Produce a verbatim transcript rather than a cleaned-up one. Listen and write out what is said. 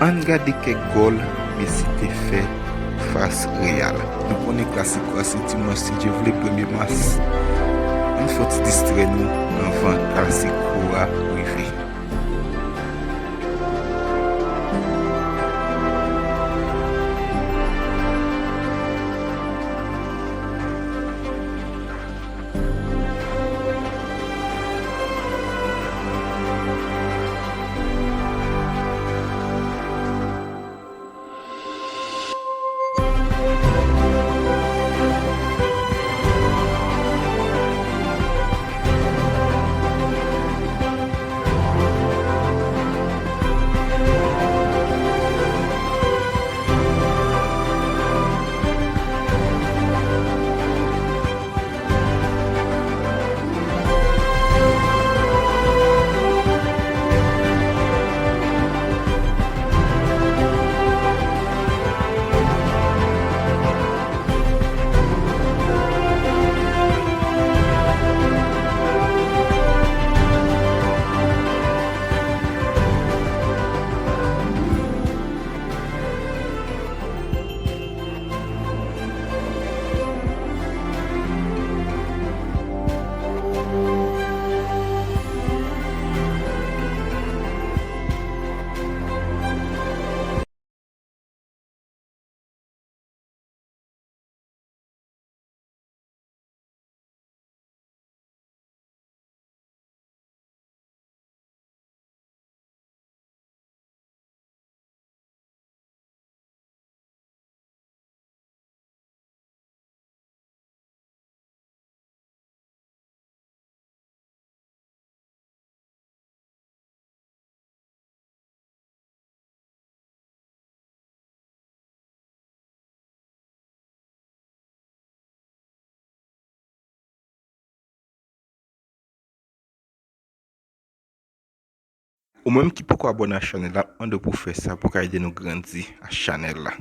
Ann gade kèk gòl Messi te fè fas Real. Nou konnen Clasico a se dimanch, si Dye vle, premye mas. Ann fè yon ti distrè nou anvan Clasico a rive. Ou menm ki poko abòne a chanèl la, m ap mande w pou w fè sa pou w ka ede nou grandi a chanèl la.